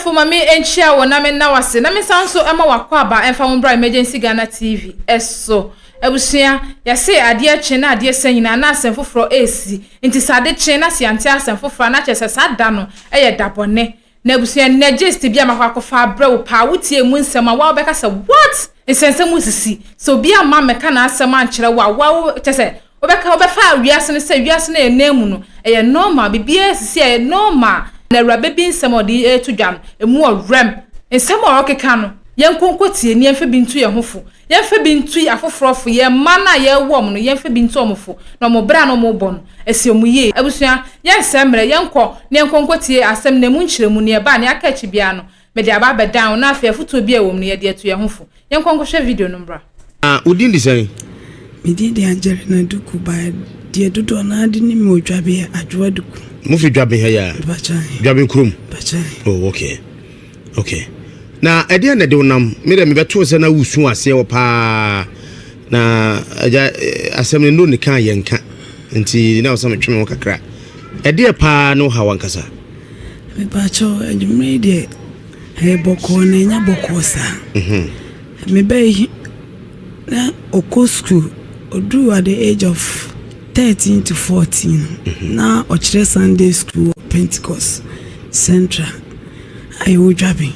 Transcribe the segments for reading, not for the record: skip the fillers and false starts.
Ɔhwɛfo ma me nkyia wo na me nna wo ase na me nsan nso ma w'akwaaba mfa wo mbra Emergency Ghana TV so. Abusua, yɛse adeɛ kye na adeɛ sa nyinaa na asɛm foforɔ resi. Nti sɛ ade kye na sɛ yɛante asɛm foforɔ a na kyerɛ sɛ saa da no yɛ da bɔne. Na abusua, nnɛ gist bi a makɔ akɔfa abrɛ wo paa, wotie emu nsɛm a, woa wobɛka sɛ what? Nsɛnsɛm resisi. Sɛ obi amma ammɛka n'asɛm ankyerɛ wo a, woa wo, kyerɛ sɛ Wobɛka, wobɛfa wiase no sɛ wiase no a yɛnam mu no, ɛyɛ normal, biribiara resisi a ɛyɛ normal. Na awuraba bi nsɛm a ɔde reto dwa no, ɛmu wɔ werɛm. Nsɛm a ɔrekeka no, yɛnkɔ nkɔtie na yɛmfa bi ntu yɛn ho fo. Yɛmfa bi ntu afoforɔ fo, yɛn mma no a yɛrewo wɔn no, yɛmfa bi ntu wɔn fo, na wɔn bra no a wɔrebɔ no, asi wɔn yie. Abusua, yɛnsɛe mmerɛ, yɛnkɔ na yɛnkɔ nkɔtie asɛm no, ɛmu nkyerɛmu, nea ɛbaa, nea aka akyi biara no, Mede aba abɛdan wo, na afei afotuo bi a ɛwɔ mu no, yɛde atu yɛn ho fo. Yɛnkɔ nkɔhwɛ video no mmra. Na wo din de sɛn? Me din de Angelina Duku, but deɛ dodoɔ no ara de nim me wɔ Dwaben yɛ Adwoa Duku. Mo fi Dwaben ha yi a? Mpakyɛw. Dwaben kurom? Mpakyɛw. Oh, okay. Okay. Na ɛdeɛn na ɛde wo nam? Me deɛ mebɛtoo sɛ na wosu aseɛ wɔ paa. Na agya eh, asɛm no nnuro ne ka yɛnka. Nti na ɔsɛ metwe me ho kakra. Ɛdeɛ paa ne wo haw ankasa? Mepakyɛw, anwummere yi deɛ ɛyɛ bɔkɔɔ na ɛnyɛ bɔkɔɔ saa. Mhm. Me ba yi na ɔkɔ sukuu, ɔduru at the age of 13 to 14 no, mhm. na ɔkyerɛ Sunday school wɔ Pentecost Central a ɛwɔ Dwaben.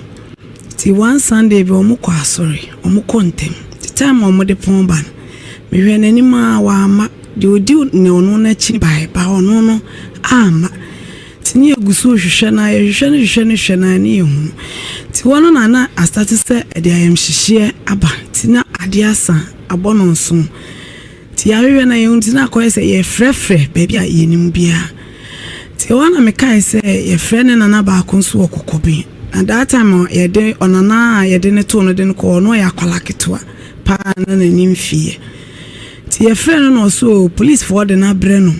Nti one Sunday bi wɔn kɔ asɔre, wɔn kɔ ntɛm. Nti time a wɔde pɔn ba no, mehwɛ n'anim a wamma. Deɛ ɔdi ne ɔno n'akyi baeɛ, ba ɔno no amma. Nti ne yɛgu so rehwehwɛ no ara, yɛhwehwɛ no hwehwɛ no hwehwɛ no ara ne yɛnhu no. Nti hɔ no na na astate sɛ ɛde ayamhyehyeɛ aba, nti na adeɛ asa, abɔ no nso. Nti yɛahwehwɛ no a yɛnhu nti na akɔyɛ sɛ yɛrefrɛfrɛ baabi a yɛnim biara. Nti ɛhɔ ara na mekae sɛ yɛfrɛ ne nana baako nso wɔ Kɔkɔben. Na that time a yɛde ɔnana a yɛde no too no de no kɔɔ hɔ no ɔyɛ akwadaa ketewa paa na n'ani mfiiɛ. Nti yɛfrɛɛ no na ɔse oo policefoɔ de no abrɛ no.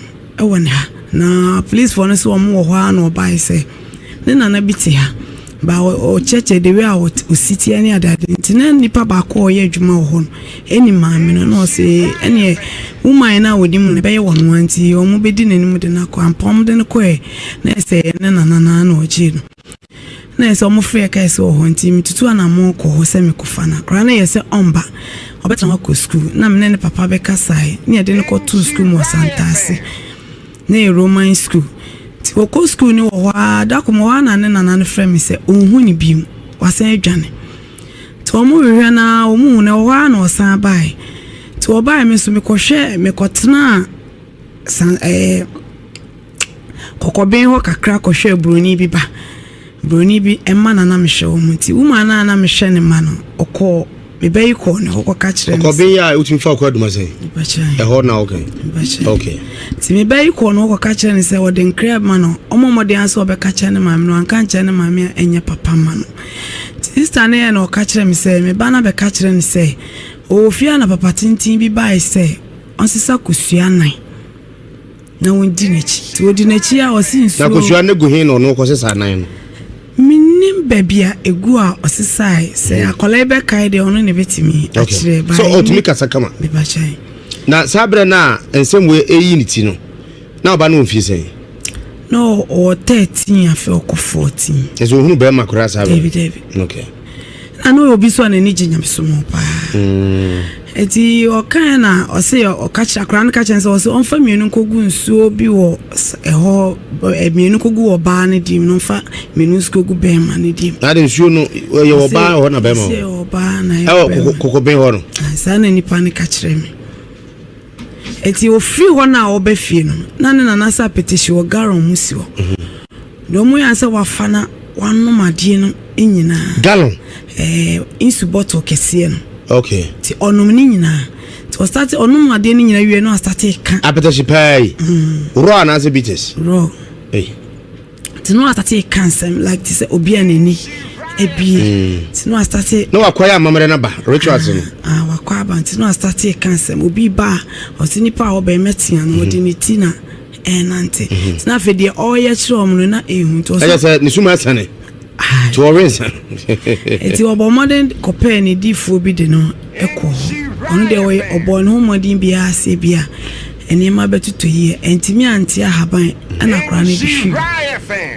wɔ ne ha na policefoɔ no sɛ wɔn wɔ hɔ ara na ɔbaeɛ sɛ ne nana bi te ha ba ɔkyerɛkyerɛ the way a ɔsi teɛ ne adeade nti na nipa baako a ɔyɛ adwuma wɔ hɔ no ɛni maame no na ɔsɛ ɛneɛ woman no a ɔdi mu no ɛbɛyɛ wɔn a nti wɔn bɛdi n'anim de no akɔ ampa wɔn de no kɔɛ na ɛsɛ yɛ ne nana no na ɔgyee no na ɛsɛ wɔn frɛ kae sɛ wɔ hɔ nti metutu anammɔn kɔ hɔ sɛ mekɔfa no akwadaa no yɛ sɛ ɔmba ɔbɛtena hɔ akɔ sukuu na me ne ne papa bɛkasae ne yɛde no kɔtoo sukuu mu wɔ Santase na yɛ Roman sukuu nti wɔkɔ sukuu no wɔ hɔ ara da koro wɔ hɔ ara na ne nana no frɛ me sɛ ɔnhu ne bio wasan adwane nti wɔn hwehwɛ no ara wɔn hu no wɔ hɔ ara na ɔsan bae nti wɔbae me nso mekɔhwɛ mekɔtenaa san ɛɛ kɔkɔben hɔ kakra kɔhwɛɛ buroni bi ba. Buroni bi mma na na mehwɛ wɔn nti woman no a na mehwɛ ne mma no ɔkɔɔ me ba yi kɔɔ ne hɔ kɔka kyerɛ no. Kɔkɔben yi a wotumi fa kɔ aduma sɛn? Ɛhɔ na okay. Okay. Nti me ba yi kɔɔ ne hɔ kɔka kyerɛ no sɛ ɔde nkra ma no ɔmɔ mmɔden ase ɔbɛka kyerɛ ne maame no anka nkyerɛ ne maame a ɛnyɛ papa ma no. Nti sista no yɛ na ɔka kyerɛ me sɛ me ba no abɛka kyerɛ no sɛ ɔwɔ fie a na papa tenten bi bae sɛ ɔnsesa kosua nan. Na wɔdi n'akyi. Nti wɔdi n'akyi a ɔse nsuo. Na kosua no gu he na ɔno ɔkɔsesaa nan no? Mennim baabi a ɛgu a ɔsesae. Sɛ hmm. akwadaa yi bɛkae deɛ ɔno na ɛbɛtumi akyerɛ. So ɔtumi kasa kama? Mebakyɛn. Na saa berɛ no a nsɛm wei ɛyi ne ti no, na ɔba no wɔ mfie sɛn? Na ɔwɔ 13 afei ɔkɔ 14. Ɛsɛ ohunu bɛrima koraa saa berɛ? Dabi dabi. Okay. Na na ɔyɛ obi so a n'ani gye nyamesom ho paa. Mm. Eti ɔkae na ɔse ɔka kyerɛ akwadaa no ka kyerɛ sɛ ɔse ɔmfa mmienu nkɔgu nsuo bi wɔ ɛhɔ mmienu nkɔgu ɔbaa no dim na ɔmfa mmienu nso kɔgu bɛrima no dim. Na de nsuo no yɛ ɔbaa hɔ na bɛrima hɔ? Ɔse ɔbaa na ɛwɔ bɛrima. Ɛwɔ kɔkɔbɛn hɔ no? Saa na nipa no ka kyerɛ me. Eti ofiri hɔ no a ɔba fie no na ne nana sɛ apetehye wɔ gallon mu si hɔ. Mhm. Deɛ ɔmo yɛ sɛ wafa na wanom adeɛ no nyinaa. Gallon? Ɛɛ nsu bottle kɛseɛ no. Okay. Ti ɔnom ne nyinaa. Ti ɔstate ɔnom adeɛ no nyinaa wie no astate ka. Apetahye paa yi. Mm. Raw anaasɛ bitters? Raw. Hey. Ti no astate ka nsɛm like ti sɛ obi a n'ani ebie. Mm. Ti no astate. Na wakɔ yɛ amammerɛ no ba rituals no. Ah, ah wakɔ aba nti no astate ka nsɛm obi ba a ɔsi nipa a ɔbɛn mɛtea no ɔde ne ti na ɛnante. Mhm. Ti na afei deɛ ɔreyɛ kyerɛ wɔn no na ehu nti ɔsɛ. Ɛyɛ sɛ ne suma asane. Nti ɔwe nsa. Nti ɔbɔ mmɔden kɔpɛɛ ne difoɔ bi de no kɔ hɔ. Ɔno deɛ ɔyɛ ɔbɔɔ ne ho mmɔden biara sɛ bi a nneɛma bɛtotɔ yie. Antumi ante ahaban ɛna akwadaa no de hwii.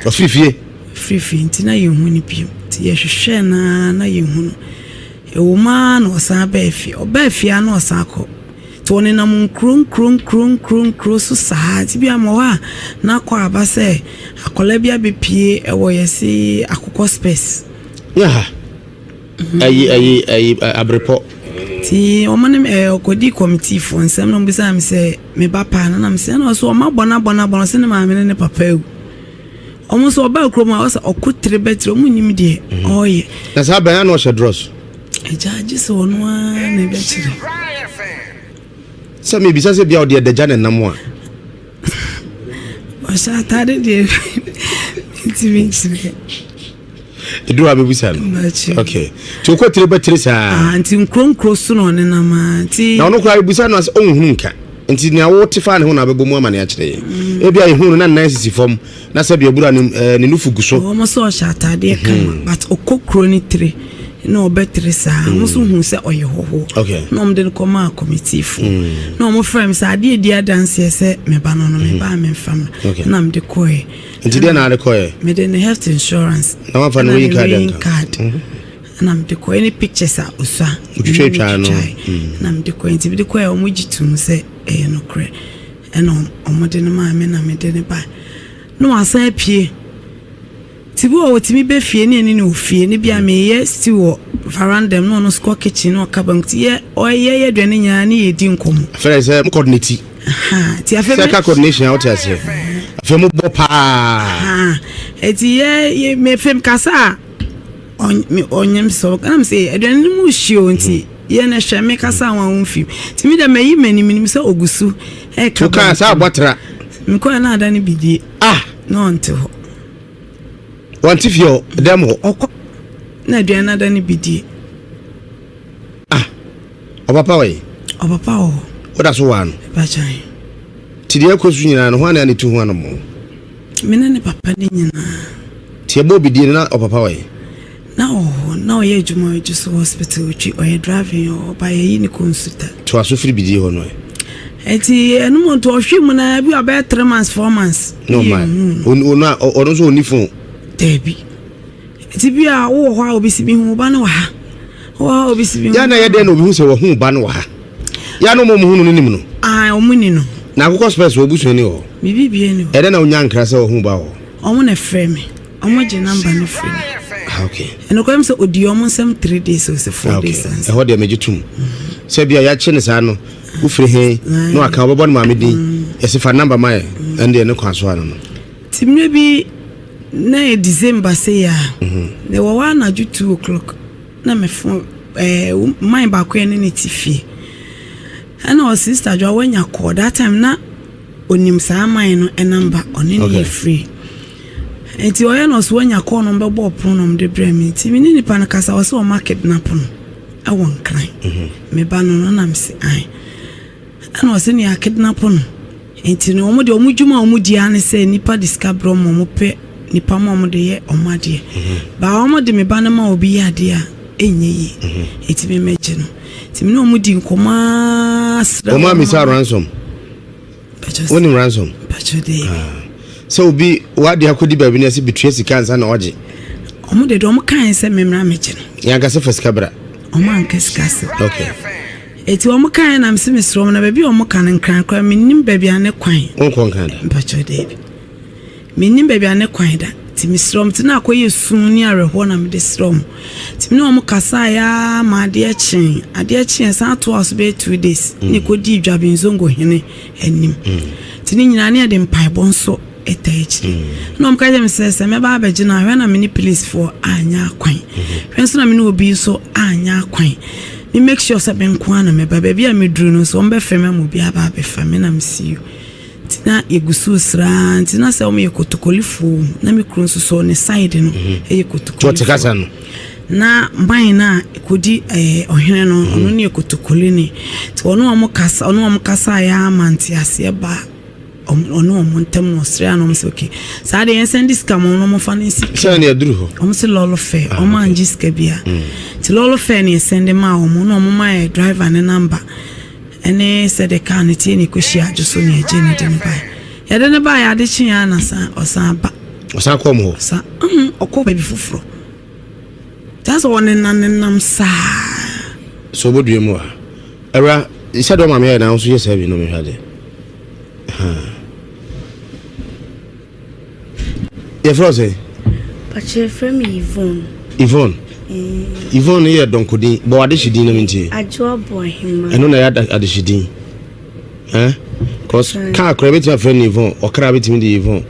Ɔfiri fie. Firi fie nti na yɛnhu no bio. Nti yɛhwehwɛɛ no ara na yɛnhu no. Ɛwɔ mu ara na ɔsan baa fie. Ɔbaa fie ara na ɔsan kɔ. Nti ɔnenam nkuro nkuro nkuro nkuro nkuro so saa. Nti bi a ma hɔ a na akɔ aba sɛ akwadaa bi abɛpie wɔ yɛse akokɔ spɛs. Nyɛ ha. Ayi ayi ayi abrepɔ. Nti wɔn ne ɛɛ ɔkɔdi kɔmitiifoɔ nsɛm na wɔbisaa me sɛ me ba paa no na me sɛ ɛna ɔsɛ wɔn abɔ no abɔ no abɔ no ɔsɛ ne maame ne ne papa awu. Wɔn nso ɔbaa kurom a ɔsɛ ɔko tire bɛtire wɔn nim deɛ mhm. ɔreyɛ. Na saa bɛn na ɔhyɛ drɔs. Agya agye sɛ ɔno ara na ɛbɛkyerɛ. Sɛ mebisa sɛ bia ɔde adagya ne nam a. Ɔhyɛ atade deɛ ntumi nkyerɛ. Eduru a bɛbisa no. Okay. Nti ɔkɔ tire bɛtire saa. Ah, nti nkuro nkuro so na ɔnenam a nti. Na ɔno koraa ebisa no asɛ ɔnhunu nka. Nti nea wote faa ne ho na abɛbɔ mu ama ne akyerɛ yɛn. Mm. Ebi a yɛhunu no na ne nan sisi fam na sɛ abura ne eh, ne nufu gu so. Wɔn sɛ ɔhyɛ ataadeɛ kama mhm. but ɔkɔ kuro ne tire na ɔbɛtere saa. Wɔn nso hu sɛ ɔyɛ hɔhoɔ. Okay. Na wɔn de no kɔmaa kɔmitiifo. Mm. Na wɔn frɛ me sɛ adeɛ di adanseɛ sɛ me ba no no me ba me nfa no. Okay. Na mede kɔɛ. Nti deɛ na ade kɔɛ? Mede ne health insurance. Na wafa ne weighing card nka. Mhm. Na mede kɔɛ ne pictures a osua. Otwitwa twaa no. Mm. Na mede kɔɛ nti mede kɔɛ wɔn gye tum sɛ ɛyɛ nokorɛ. Ɛna wɔn de no maa me na mede ne ba. Na wasan apue. Nti bi wɔ hɔ otumi bɛ fie ne ɛne no wɔ fie ne bia meyɛ stew wɔ veranda mu na ɔno nso kɔ kitchen na ɔka banku nti yɛ ɔyɛ yɛ aduane nyinaa ne yɛdi nkɔmmɔ. Afei sɛ mo coordinate. Nti afei sɛ ka coordination a wote aseɛ. Afei mo bɔ paa. Nti yɛ yɛ mefem kasa a ɔnyem sɛ ɔka na sɛ aduane no mu hye o nti yɛ na hwɛ me kasa a wɔn mfim. Nti mi dɛ mayi m'anim nim sɛ ogu so ɛka. Wokaa sɛ abɔtra. Mekɔɛ na ada no bidie. Ah. Na ɔnte hɔ. Wɔnte fie hɔ, dɛm hɔ. Ɔkɔ na aduane no ada no bi die. Ah, ɔpapa wɔ yi? Ɔpapa wɔ hɔ. Woda so waa no? Bakyan. Ti deɛ ɛkɔ so nyinaa no, hwan na ne tu ho anamɔ? Me ne ne papa ne nyinaa. Ti ɛbɔ obi die no na ɔpapa wɔ yi? Na ɔwɔ hɔ, na ɔyɛ adwuma wɔ Adwoso hospital, ɔtwi, ɔyɛ driving wɔ hɔ, ba yɛyi no kɔ Nsuta. Toa so firi bidie hɔ no ɛ. Nti ɛno mu nti ɔhwe mu na bi ɔbɛyɛ 3 months, 4 months. No ma ɔno a ɔno nso ɔni phone. Daabi. Nti bi a wowɔ hɔ a obi si mi hu ba no wɔ ha. Wowɔ hɔ a obi si mi hu. Yɛn na yɛ dɛn na obi hu sɛ wɔhu ba no wɔ ha. Yɛn na wɔn hu no ne nim no. Ah, wɔn ni no. Na akokɔ spɛs wɔ busua ni hɔ. Bibi bie ni hɔ. Ɛdɛn na onya nkra sɛ wɔhu ba wɔ hɔ. Wɔn na frɛ me. Wɔn gye number no firi me. Ah, okay. Ɛnokorɛ mi sɛ odi wɔn nsɛm 3 days o sɛ 4 Ah, okay. days ansa. Ɛhɔ deɛ megye tom. Sɛ bia yɛakye ne saa no, wofiri he na waka wobɛbɔ ne maame din. Yɛse fa number ma yɛ. Ɛno deɛ ne kwan so ano no. Nti mmerɛ bi na yɛ December sei a, na ɛwɔ hɔ anadwo 2 o'clock na me phone man baako yɛ ne ne te fie. Ɛna ɔ sister Adwoa wanya call that time na onim saa man no number ɔne ne yɛ free. Nti ɔyɛ na ɔso wanya call no ɔmbɛbɔ ɔpono na ɔmde brɛ me. Nti me ne nipa no kasa ɔsɛ ɔma kidnap no ɛwɔ Nkran. Me ba no no na me se ae. Ɛna ɔsɛ nea kidnap no. Nti no ɔmo deɛ ɔmo dwuma a ɔmo di ara ne sɛ nipa de sika brɛ ɔmo ɔmo pɛ nipa ma ɔmo de yɛ ɔmo adeɛ. Baa ɔmo de me ba no ma obi yɛ adeɛ a ɛnyɛ yie. Nti me mɛgye no. Nti me ne ɔmo di nkɔmɔ ara srɛ Ɔmo amisa ransom. Wonim ransom? Mpakyɛ dɛ. Ah. Sɛ obi wade akɔdi baabi na ɛsɛ betua sika ansa na ɔgye. Ɔmo de deɛ ɔmo kae sɛ memmra megye no. Yɛanka sɛ fa sika bra. Ɔmo anka sika sɛ. Okay. Eti ɔmo kae na mese mesrɛ ɔmo na baabi a ɔmo ka no Nkran koraa mennim baabi a ne kwan. Wonkɔ Nkran da? Mpakyɛ daabi. Mennim baabi a ne kwan da. Nti mesrɛ ɔmo nti na akɔyɛ su ne awerɛhoɔ na mede srɛ ɔmo. Nti me ne ɔmo kasaeɛ ara ma adeɛ kyee. Adeɛ kyee ɛsan toaa so bɛyɛ 2 days na ɛkɔdii Dwabenzongo hene anim. Nti ne nyinaa ne yɛde mpaebɔ nso taa akyire. Na ɔmo ka kyerɛ me sɛ sɛ mɛba abɛgye no a hwɛ na me ne policefoɔ anyɛ akwan. Hwɛ nso na me ne obi nso anyɛ akwan. Me make sure sɛ me nko ara na mɛba. Baabi a meduru no nso ɔmo bɛfrɛ me ama obi aba abɛfa me na mesi you. Nti na yɛgu so resrɛ ara nti na sɛ wɔyɛ kotokolifoɔ wɔ mu na me kuro nso so ne side no yɛ Tɔte kasa kotokolifoɔ no. Na man no a ɛkɔdi ɛɛ ɔhene no ɔno ne yɛ kotokolini nti ɔne wɔn kasa ɔne wɔn kasaeɛ ara ma nteaseɛ ba ɔne wɔn ntam na ɔsrɛ a na wɔn sɛ okay saa deɛ yɛn sɛnde sika ma wɔn na wɔmfa no nsi Sɛ ne aduru hɔ. Wɔn sɛ lɔɔre fare wɔn angye sika biara nti lɔɔre fare na yɛsɛnde maa wɔn na wɔn ma yɛ driver ne number. Ɛne sɛdeɛ kaa no teɛ na ɛkɔhyia adwo so na yɛgyee no de no baeɛ. Yɛde no baeɛ ade kyeeɛ ara na san ɔsan ba. Ɔsan kɔɔ mo hɔ? Ɔsan, mm, ɔkɔ baabi foforɔ. Kyerɛ sɛ ɔnenam nenam saa. So wobɛdua mu a? Awura, sɛdeɛ ɔma meyɛɛ na wo nso yɛ saa bi no mehwɛ adeɛ. Yɛfrɛ wo sɛn? Pakyɛ yɛfrɛ me Yvonne. Yvonne. Eh. Yvonne yɛ dɔnkodin. Bɔ w'adehye din na mentie. Adwoa Boahema. Ɛno na ɛyɛ adehye din. Eh? Cause kaa koraa bɛtumi afrɛ no Yvonne, ɔkra bɛtumi de Yvonne.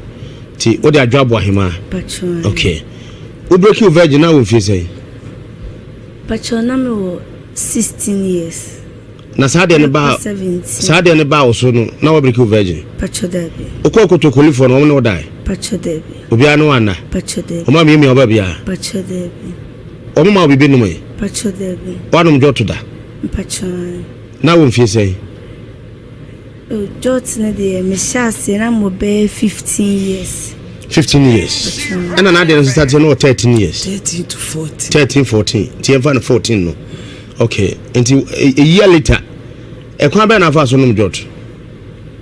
Ti wode Adwoa Boahema. Pakyɛ. Okay. Wo break wo virgin na wɔ mfie sɛn? Pakyɛ na mewɔ 16 years. Na saa deɛ no baa saa deɛ no baa wo so no na wabiriki wo virgin. Pacho dabi. Wokɔ kotokolifoɔ no wɔn ne wo dae. Pacho dabi. Obiara ne wo anna. Pacho dabi. Wɔn a miamia wo baabiara. Pacho dabi. Wɔn ma wo biribi nom yi. Pacho dabi. Woanom dwɔto da. Pacho. Na wɔ mfie sɛn? Oh, jot no deɛ mehyɛ aseɛ na mo bɛyɛ 15 years. 15 years. Ɛna n'adeɛ no nso start no wɔ 13 years. 13 to 14. 13 14. Nti yɛmfa no 14 no. Okay. Nti a year later ɛkwan bɛn na afa so nom jot?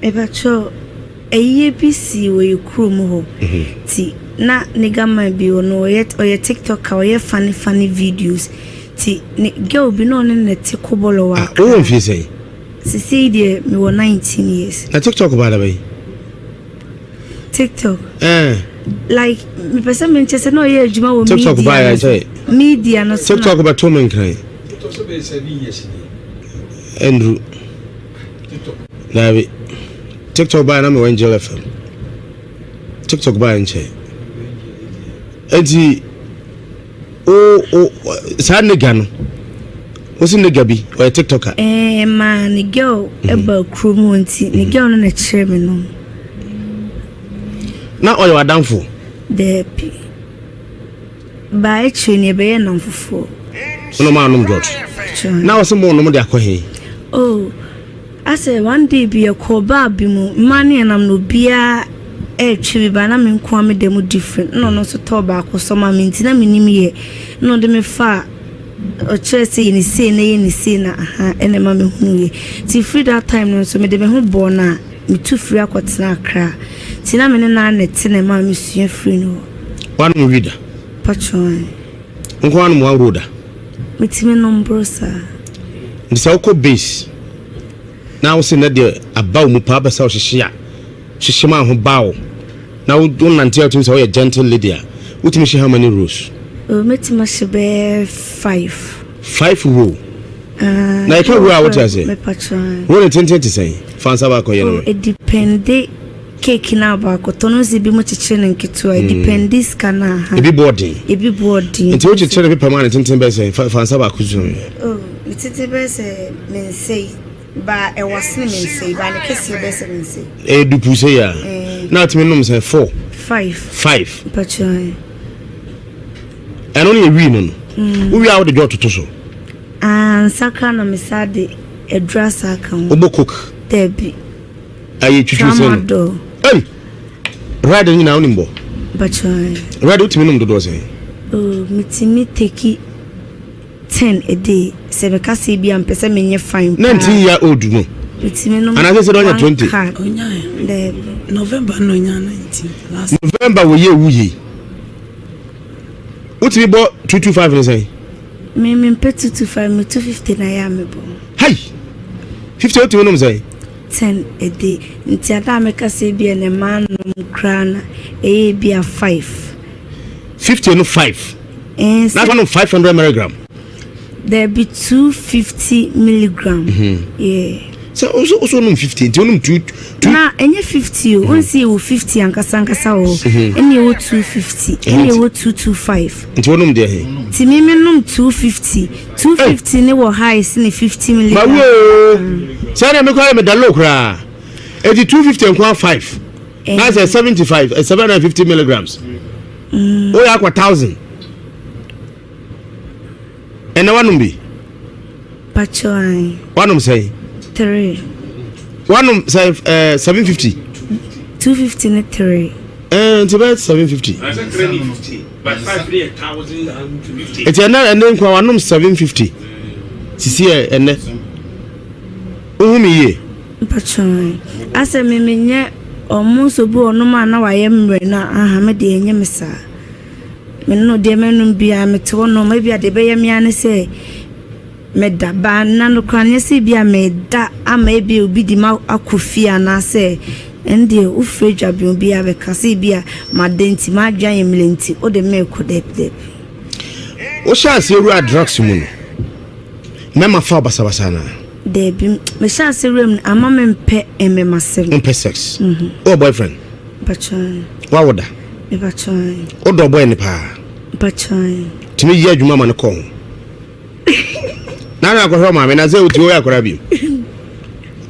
Mepakyɛw ayie bi sii wɔ yɛ kurom hɔ. Mhm. Ti na nigga man bi wɔ no ɔyɛ ɔyɛ tiktoker ɔyɛ funny funny videos. Ti ne girl bi na ɔne ne te kobɔlɔ wɔ ah, Akra. Wowɔ mfie sɛn? Sesei deɛ mewɔ 19 years. Na TikTok baa da bɛn? TikTok. Eh. Like mepɛ sɛ menkyɛ sɛ na ɔyɛ adwuma wɔ TikTok baa yɛ nkyɛ. Media no so. TikTok bɛto me nkran. Andrew. Daabi. TikTok baa na mewɔ Angel FM. TikTok baa nkyɛ. Enti O o saa nigga no wosi nigga bi ɔyɛ tiktoker. Ɛɛ maa ne girl ɛba mhm. kurom hɔ nti ne mhm. girl no na ɛkyerɛ me no. Na ɔyɛ w'adamfo. Daabi baa akyire no yɛbɛyɛ nnamfofoɔ. Ɔno ɔmo anom drot. Na ɔsɛ mo ɔnom de akɔ he. Oh. Asɛ one day bi yɛkɔɔ bar bi mu, mmaa no yɛnam na obiara ɛretwe bi ba na me nko ara me da mu different ɛna ɔno nso tɔɔ baako sɔ maa me nti na menim yɛ ɛna ɔde me faa ɔkyerɛ sɛ yɛ ne sei na yɛ ne sei na aha ɛna ɛma me hunu yɛ nti firi that time no nso mede me ho bɔɔ no a metu firi akɔtena Accra nti na me ne no ara na ɛte na ɛmaa mesua firi no hɔ. Woanom wi da? Patrɔ. Nko anom waworo da? Metumi nom boro saa. Nti sɛ wokɔ base na wo se na deɛ aba wo mu paa wopɛ sɛ wohyehye a, hyehye ma ho ba wo na wo nante a wotumi sɛ woyɛ gentle lady a, wotumi hye how many rows? Oh, mɛtumi ahye bɛyɛ five. Five row? Uh, na yɛka row a wote ase? Row ne tenten te sɛn? Fa nsa baako yɛ no. Oh, ɛdipɛnde Cake no a baako tɔ no sɛ ebi mo kyekyere no nketewa mm. edipɛndi sika no aha. Ebi bɔ ɔden. Ebi bɔ ɔden. Nti wo kyekyere pepa mu a ne tenten bɛyɛ sɛ fa fa nsa baako so. Oh ne tenten bɛyɛ sɛ me nsa yi ba ɛwɔ sene me nsa yi ba ne kɛseɛ bɛyɛ sɛ me nsa yi. Ɛyɛ dupu sɛ yi a. Eh. Na atumi nom sɛ four. Five. Five. Mpakyɛ. Ɛno ne yɛ wii no no. Mm. Wo wia wo de dwa ɔtoto so. Ah nsakra na me sa de adura saa ka ho. Wobɔ coke. Dabi. Ayi twitwi sɛ no. Ei! Red no nyinaa wonim bɔ? Red wotumi nom dodoɔ sɛn? Oh, metumi teki 10 a day. Sɛ meka sɛ bi a mpɛ sɛ menyɛ fine paa. 19 year old no. Metumi nom Anaasɛ sɛ ɔnya 20. card. Daabi. November no onya 19. Last. November wɔ yɛ wu yi. Wotumi bɔ 225 ne sɛn? Me mempɛ 225, me 250 na yɛ a mebɔ. Hai! 50 wotumi nom sɛn? 10 a day nti ada a mɛka sɛ ebia na manom koraa na ɛyɛ ebia 5. 50 no 5. Eh, na nom 500 milligram. Daabi 250 milligram. Mm -hmm. Yeah. Sɛ woso woso nom 50 nti wonom 2 2. Na ɛnyɛ 50 o. Wonsi ɛwɔ 50 ankasa ankasa wɔ hɔ. Ɛna ɛwɔ 250. Ɛna ɛwɔ 225. Nti wonom deɛ he? Nti me me nom 250. 250 ne wɔ high sene 50 milligram. Mawu oo. Sɛ na me koraa me da low koraa. Eti 250 nko a 5. Na sɛ 75, 750 milligrams. Woyɛ akɔ 1000. Ɛnɛ wanom bi? Pacho ae. Wanom sɛn? 3. Wanom sɛ ɛɛ 750. 250 ne 3. Ɛɛ nti bɛyɛ 750. Nti ɛnɛ ɛnɛ nkwa wanom 750. Sisi ɛ ɛnɛ. Wohu mi yie? Pacho ae. Asɛ me menyɛ. Ɔmo nso bi wɔ nom a na wayɛ mmerɛ na aha me deɛ ɛnyɛ me saa. Me no deɛ mɛnom biara mete hɔ nom ebi a deɛ ɛbɛyɛ me ara ne sɛ meda ba nna no koraa nyɛ sɛ ebi a meda ama ebi obi de ma akɔ fie anaasɛ ɛno deɛ wofrɛ dwaben obi a bɛka sɛ ebi a mada nti m'adwene ayɛ mmerɛ nti wode me rekɔ daabi daabi. Wohyɛ aseɛ wura drugs mu no mɛma fa wo basabasa anaa? Daabi mehyɛ aseɛ wura mu no ama mempɛ mmɛmasɛm. Wompɛ sex? Wowɔ boyfriend? Mpakyɛw. Woawo da? Mepakyɛw. Wodɔ boy no paa? Mpakyɛw. Tumi yɛ adwuma ma no kɔ ho? Na na akɔhwɛ maame na sɛ wotu woyɛ akwadaa bi.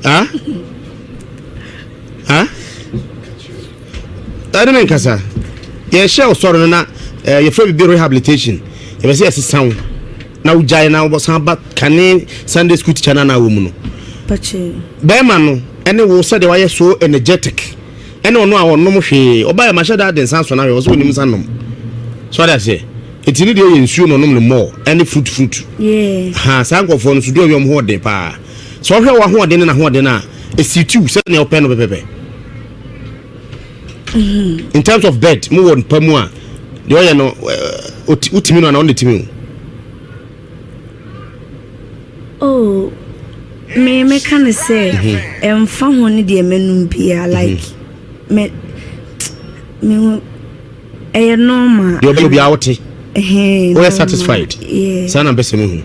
Ha? Ha? Ɛne me nkasa. Yɛhyɛ wo sɔre no na eh, yɛfrɛ biribi rehabilitation. Yɛpɛ sɛ yɛsesa wo na wogyae na wobɔsan ba kane Sunday school teacher no anaa wɔ mu no. Bɛrima no ɛne wo sɛdeɛ wayɛ so energetic ɛne ɔno a ɔnom hwee ɔbaeɛ mahyɛ da de nsa asɔ no ahwɛ ɔsɛ ɔnim nsa nom so ade aseɛ ɛti ne deɛ yɛ nsuo na ɔnom no mɔɔ ɛne fruit fruit ha saa nkurɔfoɔ no so du ɔyɛ ɔmo ho ɔden paa sɛ ɔhwɛ wɔ ahoɔden ne n'ahoɔden a ɛsi tiw sɛdeɛ ɔpɛ no pɛpɛpɛ mm-hmm. in terms of bed mo wɔ mpa mu a deɛ ɔyɛ no wotumi no anaa ɔne tumi o Oh, me meka ne sɛ ɛmfa ho ne deɛ mɛnum biara mhm. like me me ɛyɛ normal. Deɛ ɔbɛyɛ obiara wote. Woyɛ satisfied. Saa na mpɛ sɛ mehu.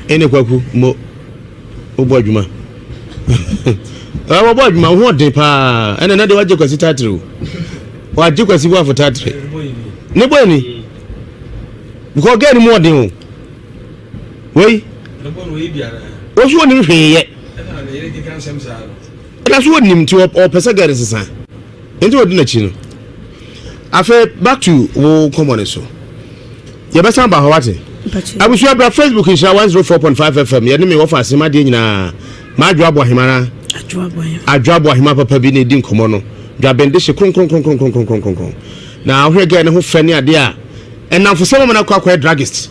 Ɛne kwaku mo wobɔ adwuma. Wɔbɔ adwuma wo ho ɔden paa ɛna na deɛ wagye kwasi tatere o. Wagye kwasi boafo tatere. Ne bɔ ani. Because girl no mu ɔden o. Wei. Wo so onim hwee yɛ. Ɛna so onim nti ɔpɛ sɛ girl no sesa. Nti ɔdi n'akyi no. Afei back to wo nkɔmmɔ no so. Yɛbɛsan ba hɔ wate. Abusua bra Facebook nhyira 104.5 FM yɛne me wɔfa asɛm adeɛ nyinaa. M'adwo abo ahema na. Adwo abo ahema papa bi na ɛdi nkɔmmɔ no. Dwabende hye kronkronkronkronkronkronkron. Na wohwɛ girl no ho fɛ ne adeɛ a Nnamfosɛm ama no akɔ akɔyɛ druggist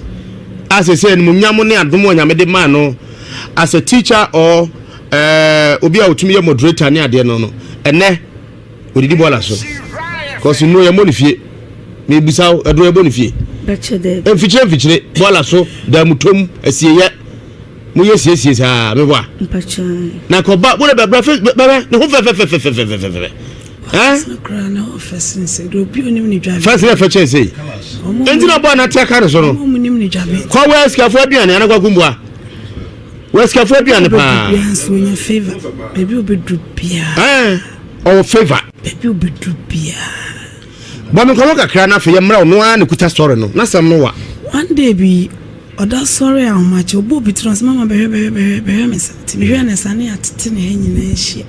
a seesei animuonyam ne adom a Nyame de maa no as a teacher or eh, obi a otumi yɛ moderator ne adeɛ no no ɛnɛ odidi bɔɔla so cause nnuro yɛmmɔ ne fie mebisa wo ɛduro yɛbɔ ne fie mfikyire mfikyire bɔɔla so damutom asieyɛ moyɛ siesie saa meboa na kɔba wode bɛbrɛ bɛbɛ ne ho fɛfɛfɛfɛfɛfɛfɛ fɛsɛ yɛ fɛ kyɛn sei nti na bɔ anate aka ne so no kɔ wɔ asikafo aduane anakɔ akumboa wɔ asikafo aduane paa ɔwɔ favor bɔ me nkɔmɔ kakra na afei yɛmmra ɔno ara ne kuta sɔre no n'asɛm no wa one day bi ɔda sɔre ahomakye ɔbɔ obi tiri ɔsɛ mama bɛhwɛ bɛhwɛ bɛhwɛ bɛhwɛ me sa nti mehwɛ ne sa ne atete ne ha nyinaa ahyia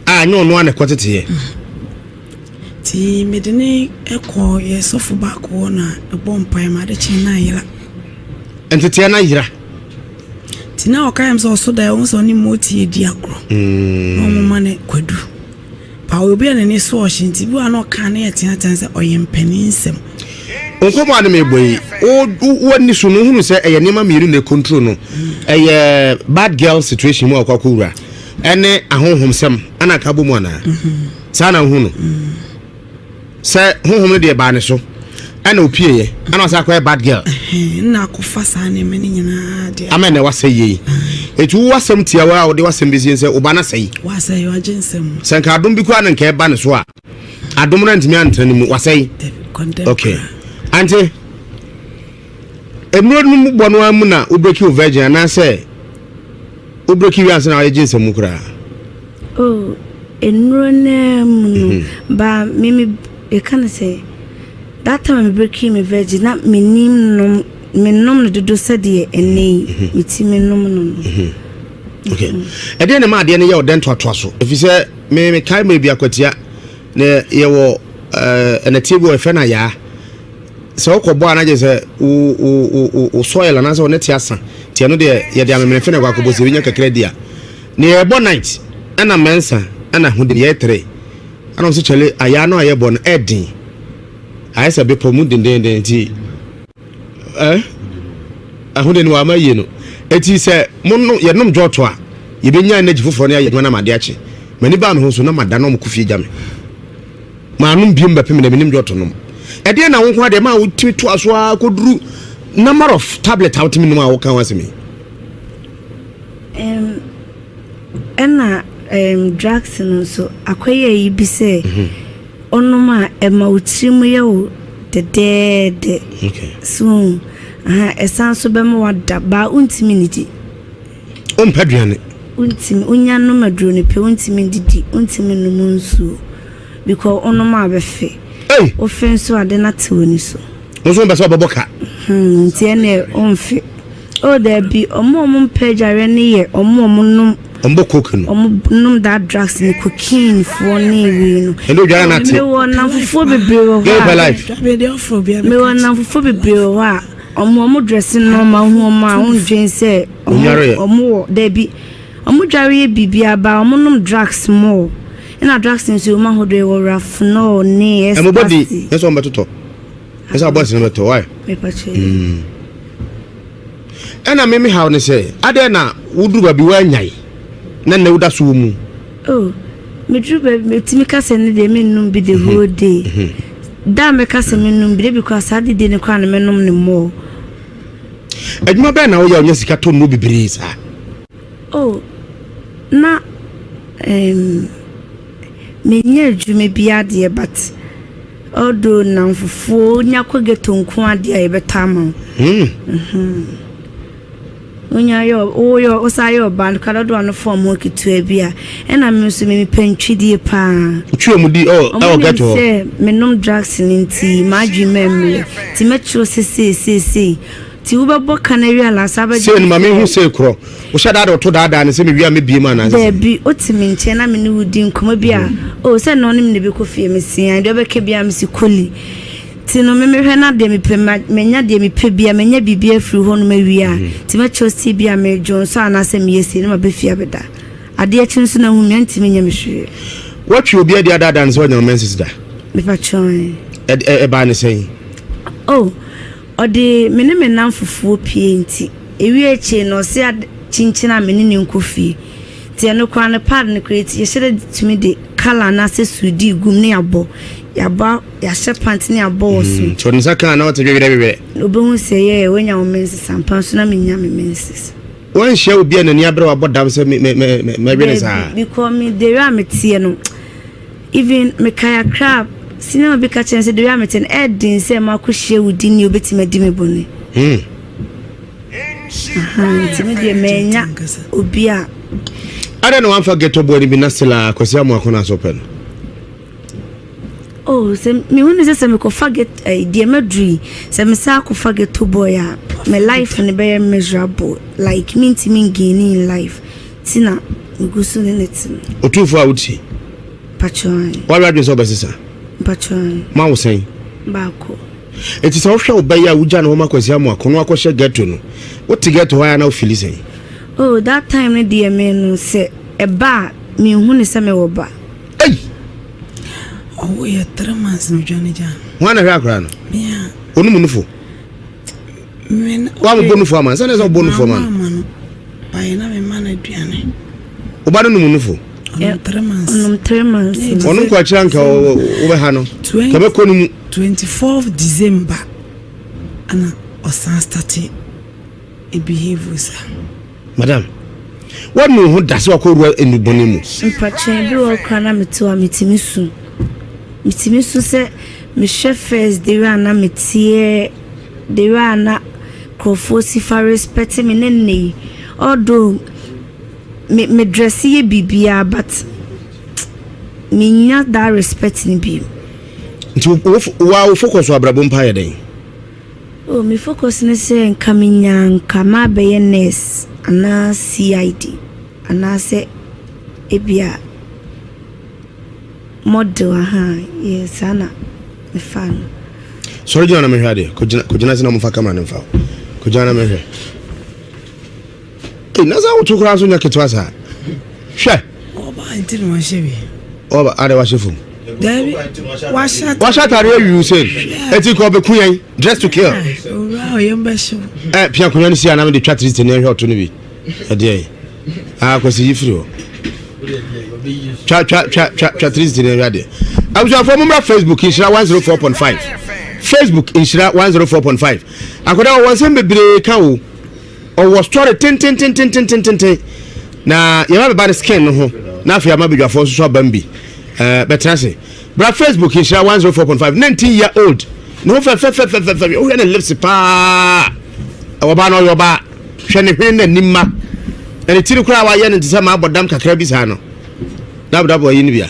A ɛnyɛ ɔno ara na ɛkɔteteeɛ. Nti mede no kɔɔ yɛ sɔfo baako hɔ na ɛbɔ mpaeɛ ma ade kyee na ayera. Nteteɛ no ayera. Nti na ɔka yɛm sɛ ɔso da ɛho sɛ ɔne moti edi agorɔ. Mm. Na ɔmo ma no kwadu. Pa ɔyɛ obi a n'ani so ɔhye nti bi wɔ a na ɔka ne yɛ teatea sɛ ɔyɛ mpanin nsɛm. Nkɔmmɔ a ne mebɔ yi, w'ani so no wohunu sɛ ɛyɛ nneɛma mmienu na ɛcontrol no. Ɛyɛ bad girl situation mu a ɔkɔ akɔwura ɛne ahonhomsɛm ana aka bɔ mu anaa? Saa na wohu no. Sɛ honhom no deɛ baa ne so ɛna opieeɛ ɛna ɔsɛ akɔyɛ bad girl. Ɛna akɔfa saa nneɛma no nyinaa deɛ. Ama ɛna wasɛ yie yi. Eti wo wasɛm tiawa a wode wasɛm bɛsie sɛ wo ba no asɛe. Wasɛe wagye nsɛm. Sɛ nka adom bi koraa na nka ɛba ne so a. Adom no antumi antena ne mu wasɛe. Okay. Ante nnuro no mu bɔ no ara mu na wobreki wo virgin anaasɛ wobreki wie ansa na wayɛ gye nsɛm mu koraa? Oh, nnuro no mu no mhm. ba me me yɛka no sɛ that time a me breki me virgin na menim nom menom no dodo sɛdeɛ ɛnɛ yi mhm. metumi nom no no. Mhm. Okay. Ɛdeɛ na ma adeɛ no yɛ ɔdɛn toatoa so ɛfiri sɛ Me mekae mmerɛ bi akwatia na yɛwɔ ɛɛ ɛnɛteɛ bi wɔ yɛfrɛ no ayaa sɛ wokɔ bɔ a na gye sɛ wo wo wo wo soil anaasɛ wo nɛte asa nti ɛno deɛ yɛde amemenefe na ɛkɔ akɔbɔ sɛ ebi nya kakra di a na yɛbɔ night ɛna mɛnsa ɛna ho de yɛ tere ɛna wɔn sɛ kyɛle ayaa no a yɛbɔ no ɛɛden ayɛ sɛ bepɔ mu dendenden nti Eh? Ɛho de no wama yie no. Eti sɛ mo no yɛnom dwɔɔto a, yɛbɛnya energy foforɔ ne ayɛ adwuma no ama ade akye. M'ani baa me ho so na mada na ɔmo kɔ fie gya me. Manom biom bɛpem dɛ menim dwɔto nom. Ɛdeɛn na wo nko adeɛ ma a wotumi toa so ara kɔduru number of tablet a wotumi nom a woka ho asɛm yi? Um, ɛna um, drugs no nso akɔyɛ yi bi sɛ ɔnom a ɛma wo tiri mu yɛ wo dɛdɛɛdɛ. So aha ɛsan so bɛma wada baa wontumi nidi. Wompɛ aduane. Wontumi wonya nom aduro no pɛ wontumi ndidi wontumi nom nsuo because wonom a bɛfe. Ei! Wofe nso ade no ate w'ani so. Wo nso wompɛ sɛ ɔbɛbɔ ka. Hmm, nti ɛneɛ womfe. Oh daabi, ɔmo a ɔmo mpɛ adwareɛ no yɛ ɔmo a ɔmo nom. Ɔmo bɔ coke no. Ɔmo nom that drugs no cocaine foɔ ne wei no. Ɛnde odware no ate. Mewɔ nnamfofoɔ bebree wɔ hɔ Girl a. pɛ life. Mewɔ nnamfofoɔ bebree wɔ hɔ a. Ɔmo ɔmo dresse normal wohu ɔmo a wondwen sɛ ɔmo ɔmo wɔ dabi ɔmo dware yɛ biribiara ba ɔmo nom drugs more ɛna drugs nso ɛwɔ mu ahodoɔ yɛwɔ rafnol ne Ɛmo bɔ di ecstasy. ɛsɛ ɔmo bɛtotɔ ɛsɛ abɔ ɛsɛ bɛtɔ why. Mepakyɛ. Ɛna me me haw ne sɛ adɛn na woduru baabi woanyae na nnɛ woda so wɔ mu. Oh meduru baabi metumi ka sɛ ne deɛ mennom bi the whole day da a mɛka sɛ mennom bi da bi koraa saa de day no koraa na mɛnom no more. Adwuma bɛn na woyɛ a wonya sika tɔ nnuro bebree saa? Oh na um, menyɛ adwuma biara deɛ but although nnamfofoɔ nya kɔ ghetto nko ara deɛ a yɛbɛtɔ ama wo. Mm. Wonya yɛ woyɛ wosan yɛ ɔbaa no koraa dodoɔ ano fɔm ho ketewa bi a ɛna me nso me mepɛ ntwidie paa. Wotwi wɔn di ɛwɔ Ɔmo ɛwɔ nim ghetto hɔ. sɛ menom drugs no nti m'adwene mu ɛmmerɛ nti mɛkyerɛw sɛ sei sei sei nti wobɛbɔ ka no awie alaasa Sei abɛgye no ma mehu sei korɔ. Wohyɛ da de woto daadaa no sɛ mewie a mɛbie mu anaasɛ sɛ? Daabi wote me nkyɛn na me ne wo di nkɔmmɔ bi a oh sɛ na ɔne me na ɛbɛkɔ fie mese ae deɛ ɔbɛka biara mese koli. Nti no me mehwɛ na deɛ mepɛ ma manya deɛ mepɛ bia manya biribi afiri hɔ nom awie a nti mɛkyerɛw sɛ bi a medwo nso anaasɛ meyɛ sei na maba fie abɛda. Adeɛ akyi nso na ahu me antumi nyɛ me hwee. Woatwi obi adi adaadaa no sɛ wanya wo menses da? Mepakyɛw ɛ. Ɛ ɛ ɛbaa ne sɛn? Oh, ɔde me ne me nnamfofoɔ pie nti ewie akyire no ɔse ad kyinkyin a me ne no nkɔ fie. Nti ɛno koraa no pad no koraa yɛhyɛ da tumi de colour anaasɛ suudii gu mu na yɛabɔ yɛabɔ Yɛahyɛ pant ne abɔ wɔ so. Nti ɔde nsa kaa na ɔte dwɛdwɛdwɛdwɛ. Na obehu sɛ yɛ wanya wo menses ampa nso na menya me menses. Wanhyia obi a n'ani abere wabɔ dam sɛ me me me mɛwe ne saa. Dabi because me the way a meteɛ no even mekae Accra senior bi ka kyerɛ me sɛ the way a meteɛ no ɛɛden sɛ makɔhyia wo di ni obetumi adi me bɔne. Hmm. Ahaa nti me deɛ manya obi a. Adɛn na wamfa ghetto boy no bi na still a Kwasi Amoako no asɔ pɛ no? Oh, sɛ mehu ne sɛ sɛ mekɔfa get eh, deɛ maduru yi sɛ mesan akɔfa ghetto boy a me life no bɛyɛ miserable like mentumi ngaini in life ti na megu so ne ne te no. Otumfoɔ a wotie. Mpakyɛw. W'awe adwene sɛ ɔbɛsesa. Mpakyɛw. Ma wo sɛn? Baako. Eti sɛ wohwɛ wo ba yi a wogya ne hɔ ma Kwasi Amoako na wakɔhyɛ ghetto no, wote ghetto hɔ a na wofili sɛn? Oh, that time no deɛ me no sɛ ɛba a menhu ne sɛ mewɔ ba. Ei! Ɔwo yɛ 3 months na odwane gyaa no. Hwan na hwɛ akora no? Mea. Onum nufo. Me Wa mo bɔ nufo ama. Sɛ na sɛ ɔbɔ nufo ama no. Ama no. Ba yɛ na me ma no aduane. Oba no num nufo. Ɔnom 3 months. Ɔnom 3 months. Ɔnom kɔ akyira nka wo bɛ ha no. Ka bɛ kɔ no mu. 24th December ana ɔsan starte behave saa. Madam, woanu wo ho da sɛ woakɔwura nnubɔne mu? Mpakyɛ bi wɔ hɔ koraa na mete hɔ a metumi su. Metumi su sɛ mehwɛ first the way a na meteɛ, the way a na nkurɔfoɔ si fa respect me ne nnɛ yi. Although me me dress yɛ biribiara but mennya that respect no bio. Nti wo wo focus wɔ abrabɔ mu paa yɛ dɛn? Oh me focus ne sɛ nka menya a nka mabɛyɛ nurse anaa CID anaasɛ ebia model ahaa yeah saa na mefaa no. Sɔre gyina na mehwɛ adeɛ. Kɔgyina kɔgyina sɛ na momfa camera no mfa wo. Kɔgyina na mehwɛ. Ei, na saa woto koraa nso nyɛ ketewa saa. Hwɛ. Ɔba nti na wahyɛ bi. Ɔba adɛ wahyɛ fam. Dabi wahyɛ atare. Wahyɛ atare awi sɛ. Eti kɔ ɔbɛku yɛn dress to kill. Owura ɔyɛ mbɛhyew. Ɛ pia akonnwa no si anam de twa triste ne ɛhwɛ ɔto no bi. Ɛdeɛ yi. Ah kwasi yi firi hɔ. Twa twa twa twa twa 360 na ɛhwɛ adeɛ. Abusuafoɔ mo mmra Facebook nhyira 104.5. Facebook nhyira 104.5. Akwadaa ɔwɔ nsɛm bebree ka o. Ɔwɔ story tententententententen. Na yɛba bɛba ne skin no ho. Na afei ama badwafoɔ nso so abam bi. Ɛɛ bɛtena ase. Bra Facebook nhyira 104.5. 19 year old. Ne ho fɛfɛfɛfɛfɛ. Wohwɛ ne lips paa. Ɔbaa no ɔyɛ ɔbaa. Hwɛ ne hwene n'anim ma. Na ne tiri koraa wayɛ no te sɛ maabɔ dam kakra bi saa no. Dabodabo ayi no bi a.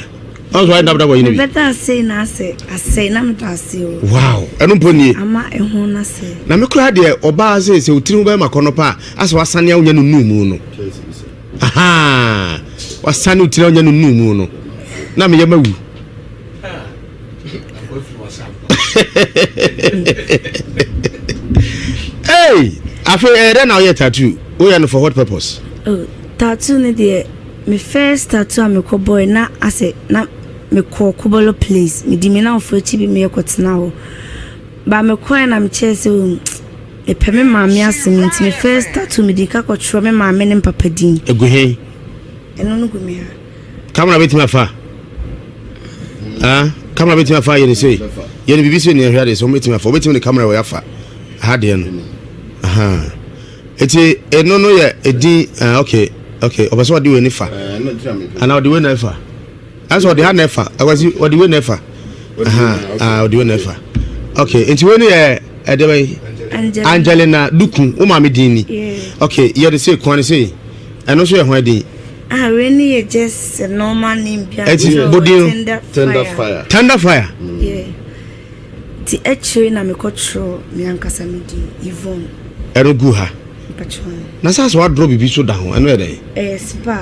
Ɔn so wayɛ dabodabo ayi no bi. Mebɛda ase na asɛ asɛe na meda ase o. Wow, ɛno mpo nie. Ama ɛho no asɛe. Na me koraa deɛ ɔbaa sɛ sɛ otiri ho bɛyɛ makɔnɔ pa a asɛ wasane a wonya no nuu mu no. Ahaa, wasane otiri a wonya no nuu mu no. Na meyɛ mawu. Hey, afei ɛyɛ dɛ na woyɛ tattoo woyɛ no for what purpose? Oh, tattoo no deɛ me first tattoo a mekɔ bɔe na asɛ na mekɔ Kobolo place medi me namfo akyi bi meyɛ kɔtena hɔ ba mekɔɛ na mekyerɛ sɛ oh, mepɛ me maame asɛm nti me first tattoo mede ka kɔtwerɛ me maame ne mpapa din. Egu he? Ɛno no gu me ha. Camera bɛtumi afa ah camera bɛtumi afa yɛ ne sei yɛ ne biribi sei ne ɛhwɛ adeɛ sɛ wɔbɛtumi afa wɔbɛtumi ne camera wɔ afa ha deɛ no aha eti ɛno no yɛ edin ah okay okay ɔpɛ sɛ ɔde wei ne fa anaa ɔde wei na ɛfa ɛsɛ ɔde ha na ɛfa ɛwɔsi ɔde wei na ɛfa aha ah ɔde wei na ɛfa okay nti wei no yɛ ɛde bɛyi Angelina Duku wo maame din ni okay yɛ de sei kwan ne sei ɛno nso yɛ ho ɛdin. Ah wei ne yɛ just a normal name bi a Ɛti mekyerɛ wɔ bodin tender Tender fire. fire. Tender fire. Yeah. Nti akyire na mekɔ twerɛ me ankasa me din Yvonne. Ɛno gu ha. Mpakyɛw. Na saa sɛ wadrɔ biribi so da ho ɛno yɛ dɛn? Ɛyɛ spa.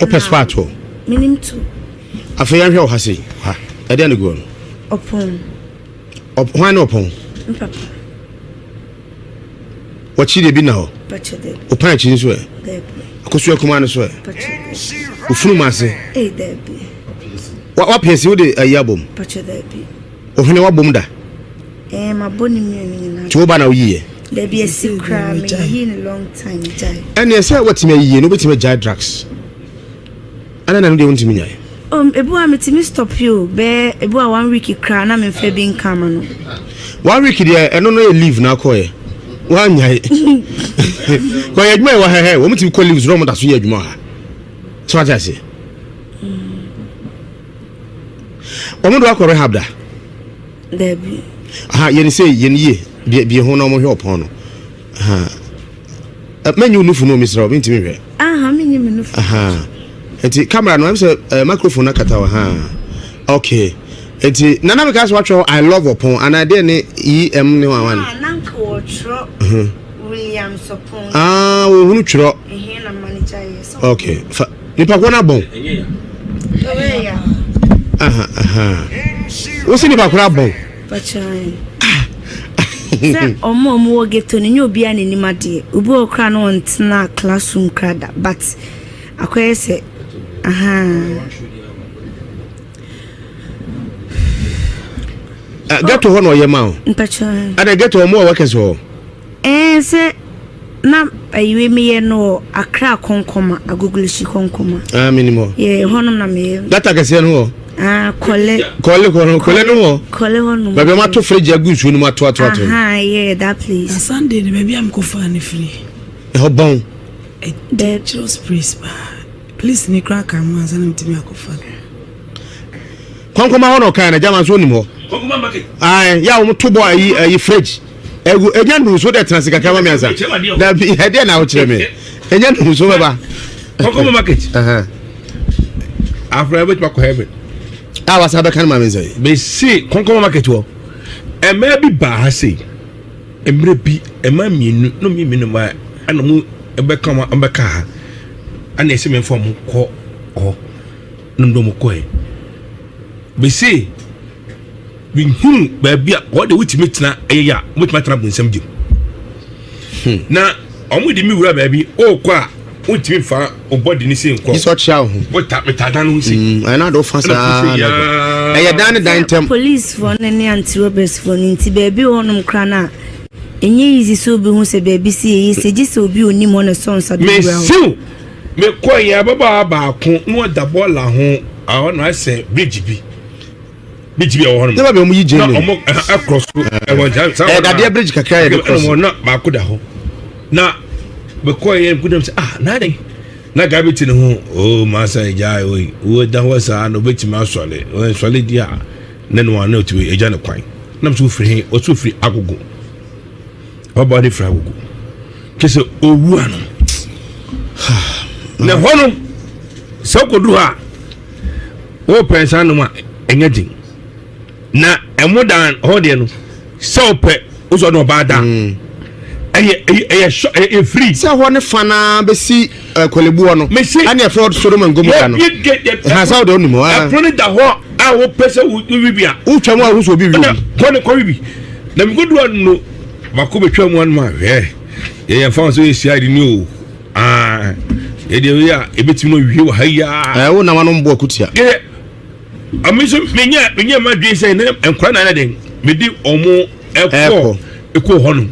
Wopɛ spa toɔ? Menim to. Afei yɛnhwɛ wɔ ha sei ha ɛdeɛ na gu hɔ no? Ɔpɔn. Ɔp hwan ne ɔpɔn? Me papa. W'akyi deɛ bi nna hɔ? Wo pan akyi nso ɛ? Akosua kumaa no so ɛ? Wo funum ase? W'apiasi wode ayi abom? Wo hwene w'abom da? Nti wo ba na woyi yɛ? Dabi esi koraa me yi ne long time gyae. Ɛneɛ sɛ watumi ayiyie no wobɛtumi agyae drugs. Ɛna na no deɛ wontumi nyae. Oh, ebi wa metumi stop you bɛɛ ebi wa one week koraa na memfa bi nka ama no. One week deɛ ɛno no yɛ leave na akɔɛ wanyae kɔyɛ adwuma yɛ wɔ hɛhɛ wɔn tumi kɔ leave so na wɔn da so yɛ adwuma wɔ ha so ate aseɛ wɔn de wakɔ rehab da. Dabi. Aha yɛn sɛ yɛn yie bie bie ho na wɔn hwɛ ɔpɔn no. Mɛnyi wo nufu no mesrɛ wo mentumi nhwɛ. Aha menyi me nufu. Aha nti camera no ɛm sɛ eh, microphone no akata wɔ ha. Okay nti nana meka sɛ watwerɛ I love ɔpɔn anaa deɛ ne EM ne wanwan. Ah, nanka wɔtwerɛ Williams ɔpɔn. Ah, wɔhunu twerɛ. Ɛhe na manager yɛ sɛ. Okay fa nipa korɔ no abɔn. Aha aha wo se nipa korɔ abɔn. Pakyɛw. Sɛ ɔmo a ɔmo wɔ ghetto no nyɛ obiara na enim adeɛ. Obi wɔ hɔ koraa na ɔntena classroom koraa da but akɔyɛ sɛ ahaa. Eh, ghetto hɔ na ɔyɛ ma o. Mpakyɛw. Ɛna ghetto ɔmo wɔ workers wɔ hɔ. Ɛɛ sɛ na ayiwe meyɛ no wɔ Accra Kɔnkɔma, Agogloshi Kɔnkɔma. Ah, menim hɔ. Yɛ ɛhɔnom na meyɛ. Data kɛseɛ no hɔ. Ah, kɔle. Kɔle kɔ no, kɔle no hɔ. Kɔle hɔ nom. Baabi a wɔato fridge agu nsuo no mu ato ato ato. Aha, yeah, that place. Na Sunday no baabi a mekɔfaa no firi. Ɛhɔ bɔn. A dangerous place paa. Police ni koraa ka ho ansa na metumi akɔfa no. Kɔnkɔma hɔ na ɔkae na gyama nso onim hɔ. Kɔnkɔma market. Ayi, yɛ a wɔn to bɔ ayi ayi fridge. Egu enya nnusu dɛ tena se kakra ma mi ansa. Dabi ɛdeɛ na wokyerɛ me. Enya nnusu bɛba. Kɔkɔmɔ market. Afra bɛtumi akɔ heaven. A wasa bɛka no ma me nsɛn. Mese kɔnkɔmɔ market hɔ. Mmaa bi baa ha sei. Mmerɛ bi mmaa mmienu na ɔmo mmienu mmaa ɛna ɔmo bɛka ɔmo bɛka ha. Ɛna ɛsɛ mɛmfa ɔmo kɔ hɔ. Na ɔmo de ɔmo kɔɛ. Mese. Menhunu baabi a wɔde wotumi tena ɛyɛ yɛ a wobɛtumi atena bonsam gyem hmm. na wɔn de mi wura baabi ɔrekɔ a wontumi nfa wo bɔdi ne se nkɔ. Sɛ ɔkyea wo ho. Wota meta dan no ho si. Hmm, ɛna de wofa saa ɛyɛ dan ne dan ntɛm. Police foɔ no ne anti robbers foɔ no nti baabi wɔ hɔnom koraa no a ɛnyɛ easy sɛ obi hu sɛ baabi si ɛyɛ sɛ gye sɛ obi onim hɔ na ɛsɔ nsa de wura hɔ. Mesiw. Mekɔ yɛ ababaawa baako na ɔda bɔɔla ho a ɔno asɛ bridge bi bridge bi a ɛwɔ hɔ nom. Ne ba bɛ ɔmo yi na gyene. ɔmo ɛkorɔ so ɛwɔ nkyɛn saa Ɛyɛ dadeɛ bridge kakra yɛ de kɔ so. ɛna na baako da hɔ na mekɔ yɛ nkudam sɛ ah na adɛn na gabi ti ne ho oo masa gya oyi wo da hɔ saa na obetumi asɔre ɔnsɔre di a ne no ano otumi egya ne kwan nam so ofiri he ɔso ofiri agogo ɔba de firi agogo kyɛ sɛ owu ano na hɔ no sɛ wokɔduru hɔ a wopɛ nsa nom a ɛnyɛ den na ɛmo dan hɔ deɛ no sɛ wopɛ wosɔ ne ɔbaa da ɛyɛ ɛyɛ ɛyɛ sɔ ɛyɛ free. Sɛ hɔ ne fa naa bɛsi Korle Bu hɔ no. Mesi- Ɛne ɛfrɛ Sodom and Gomorrah no. Ha sɛ wode wonim hɔ ah. Ɛpono no da hɔ a wopɛ sɛ wowi bi a Wotwa mu a wohu sɛ obi wi ɛna obi. Kɔ ne kɔwi bi na mekodu ano no baako bɛtwa mu anom a hwɛ yɛyɛ fa sɛ yɛhyia de ni o aa yɛdeɛ wei a ɛbɛtumi no wie wɔ ha yi a. Ɛɛ wo nam ano mbɔ akutia. Yɛ ɔmo nso menyɛ ma dwen sɛ ne nkora na den mede ɔmo ɛkɔ Ɛkɔ. ɛkɔ hɔ nom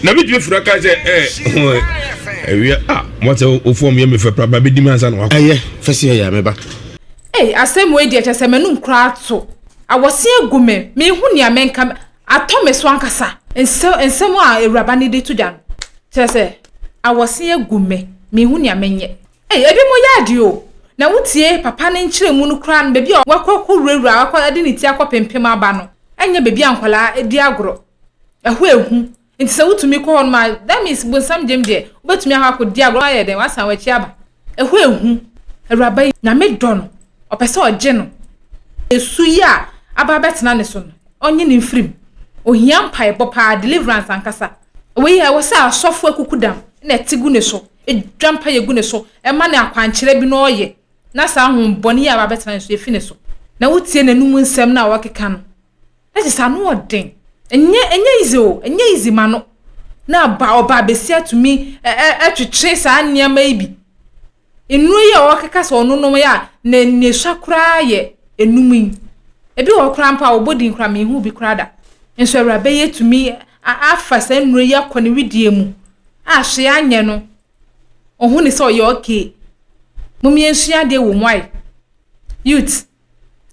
na metumi fura ka sɛ ɛ ɛwia a mɔsɛ ofɔm yɛ mefɛ pra ba bɛdi mi ansa na wakɔ. Ɛyɛ fɛsi ɛyɛ ameba. Ei, asɛm wei deɛ kyɛ sɛ m'anum koraa to. Awɔse agu me, menhu nea menka, atɔ me so ankasa. Nsɛm nsɛm a awuraba no de to dwa no, kyerɛ sɛ awɔse agu me, menhu nea menyɛ. Ei, ebi mo yɛ ade o. Na wotie papa no nkyerɛmu no koraa no, baabi a wakɔ akɔwurawura, wakɔ de ne ti akɔpempem aba no, ɛnyɛ baabi a nkwadaa di agorɔ. Ɛhɔ ehu. Nti sɛ wotumi kɔ hɔ nom a, that means bonsam gyem deɛ, wobɛtumi akɔ akɔdi agorɔ ayɛ dɛn, wasan w'akyi aba. Ɛhɔ ehu. Awuraba yi, Nyame dɔ no, ɔpɛ sɛ ɔgye no. Esu yi a aba abɛtena ne so no, ɔnye ne mfirim. Ohia mpaebɔ paa, deliverance ankasa. Wei ɛwɔ sɛ asɔfo akuku dam na ɛte gu ne so, edwa mpaeɛ gu ne so, ɛma no akwankyerɛ bi na ɔyɛ. Na saa honhommɔne yi a aba abɛtena ne so efi ne so. Na wotie n'anum nsɛm no a ɔkeka no, na kyerɛ sɛ ano ɔden. Ɛnyɛ ɛnyɛ easy o, ɛnyɛ easy ma no. Na aba ɔba abesia tumi ɛ ɛ ɛtwetwe saa nneɛma yi bi. Nnuro yi a ɔkeka sɛ ɔnonom yi a ne ne sua koraa yɛ enum yi. Ebi wɔ hɔ koraa mpo a wɔbɔ din koraa menhu bi koraa da. Nso awuraba yi atumi afa saa nnuro yi akɔ ne wedeɛ mu a hwee anyɛ no. Ɔhu ne sɛ ɔyɛ okay. Mom yɛnsua adeɛ wɔ mu ae. Youth,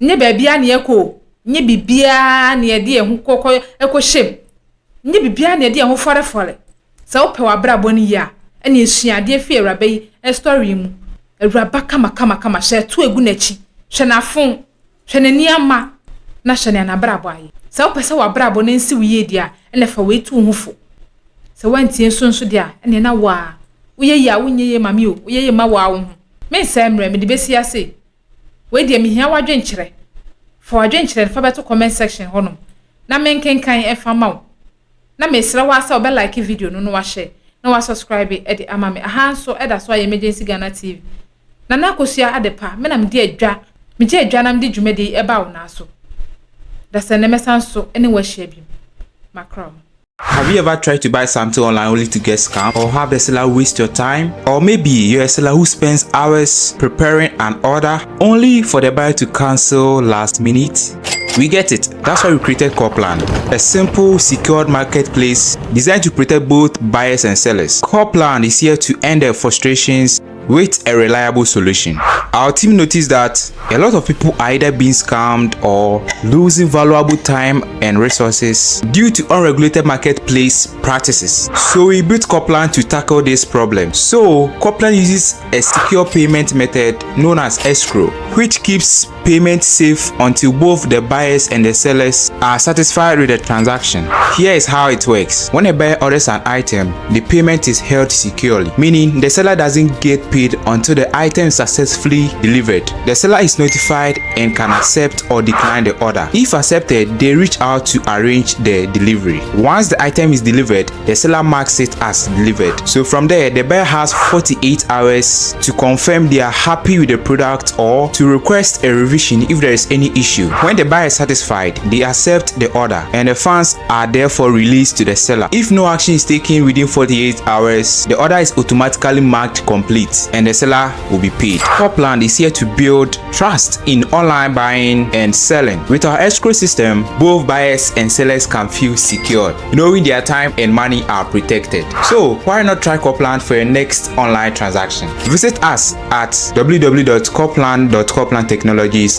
nyɛ baabiara na yɛkɔ o. Nyɛ biribiara na yɛde yɛn ho kɔkɔ ɛkɔhyɛ mu. Nyɛ biribiara na yɛde yɛn ho fɔrefɔre. Sɛ wopɛ w'abrabɔ no yie a, ɛna esua adeɛ fi awuraba yi story mu. Awuraba kama kama kama hyɛ ɛto egu n'akyi. Hwɛ n'afon, hwɛ n'ani ama, na hwɛ nea n'abrabɔ ayɛ. Sɛ wopɛ sɛ w'abrabɔ no nsi wo yie deɛ a, ɛna fa wei to wo ho fo. Sɛ woantie nso nso deɛ a, ɛna na wo a woyɛ yie a wonyɛ yie ma me o, woyɛ yie ma wo a wo ho. Mensɛe mmerɛ, mede bɛsi ase. Wei deɛ mehia w'adwenkyerɛ. Fa w'adwenkyerɛ no fa bɛto comment section hɔnom na menkenkan ɛfa ma wo. Na mesrɛ wo ara sɛ wobɛ like video no na wahyɛ na wasubscribe de ama me. Aha nso ɛda so ayɛ Emergency Ghana TV. Nana Akosua Adepa, me na mede adwa, megye adwa na mede dwumadie yi ɛba wo nan so. Dasɛ nnɛ mɛsan so ne wo ahyia bio. Makra wo. Have you ever tried to buy something online only to get scammed or have the seller waste your time? Or maybe you're a seller who spends hours preparing an order only for the buyer to cancel last minute? We get it. That's why we created Corplan, a simple, secured marketplace designed to protect both buyers and sellers. Corplan is here to end their frustrations with a reliable solution. Our team noticed that a lot of people are either being scammed or losing valuable time and resources due to unregulated marketplace practices. So we built Corplan to tackle this problem. So Corplan uses a secure payment method known as escrow, which keeps payment safe until both the buyers and the sellers are satisfied with the transaction. Here is how it works. When a buyer orders an item, the payment is held securely, meaning the seller doesn't get paid until the item is successfully delivered. The seller is notified and can accept or decline the order. If accepted, they reach out to arrange the delivery. Once the item is delivered, the seller marks it as delivered. So from there, the buyer has 48 hours to confirm they are happy with the product or to request a revision confirmation if there is any issue. When the buyer is satisfied, they accept the order and the funds are therefore released to the seller. If no action is taken within 48 hours, the order is automatically marked complete and the seller will be paid. Copland is here to build trust in online buying and selling. With our escrow system, both buyers and sellers can feel secured, knowing their time and money are protected. So, why not try Copland for your next online transaction? Visit us at www.copland.coplandtechnologies.com.